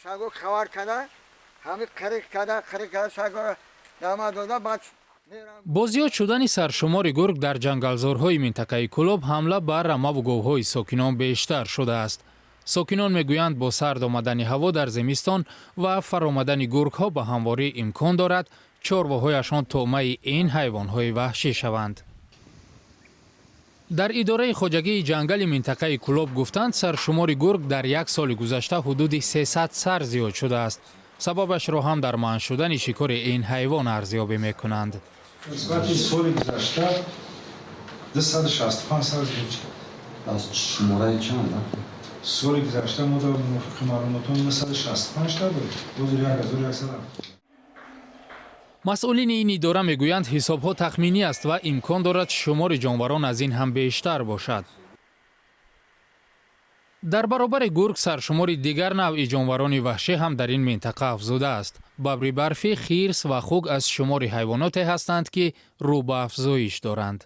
Саго хабар када, ҳами қириқ када, қириқ када, сагоро дама дода, баъд. Бо зиёд шудани саршумори гург дар ҷангалзорҳои минтақаи Кӯлоб, ҳамла ба рамаву говҳои сокинон бештар шудааст. Сокинон мегӯянд, бо сард омадани ҳаво дар зимистон ва фаромадани гургҳо ба ҳамворӣ, имкон дорад чорвоҳояшон тӯъмаи ин ҳайвонҳои ваҳшӣ шаванд. Дар идораи хоҷагии ҷангали минтақаи Кӯлоб гуфтанд, саршумори гург дар як соли гузашта ҳудуди 300 сар зиёд шудааст. Сабабашро ҳам дар манъ шудани шикори ин ҳайвон арзёбӣ мекунанд. Нисбати соли гузашта 265 сар зиёд шуд. Аз шумораи чанд? Соли гузашта мо дар мувофиқи маълумотон 965 та буд, ҳозир 1170. Масъулини ин идора мегӯянд, ҳисобҳо тахминӣ аст ва имкон дорад шумори ҷонварон аз ин ҳам бештар бошад. Дар баробари гург, саршумори дигар навъи ҷонварони ваҳшӣ ҳам дар ин минтақа афзудааст. Бабри барфӣ, хирс ва хук аз шумори ҳайвоноте ҳастанд, ки рӯ ба афзоиш доранд.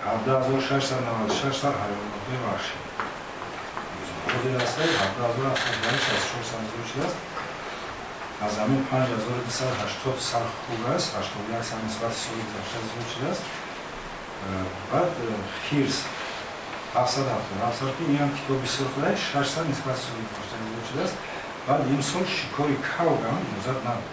17 696 сар ҳайвоноти ваҳшӣ ҳозир аст, 17 764 сар зиёд шудааст. Аз ҳамин 5280 сар хук аст, 81 сар нисбати соли гузашта зиёд шудааст. Баъд хирс 777 сар, ки инам китоби сурх, 6 сар нисбати соли гузашта зиёд шудааст. Баъд имсол шикори кавгам иҷозат надод.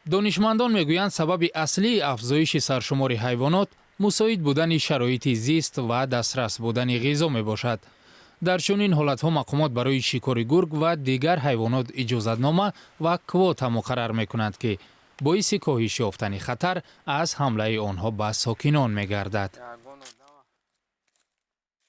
Донишмандон мегӯянд, сабаби аслии афзоиши саршумори ҳайвонот мусоид будани шароити зист ва дастрас будани ғизо мебошад. Дар чунин ҳолатҳо мақомот барои шикори гург ва дигар ҳайвонот иҷозатнома ва квота муқаррар мекунанд, ки боиси коҳиш ёфтани хатар аз ҳамлаи онҳо ба сокинон мегардад.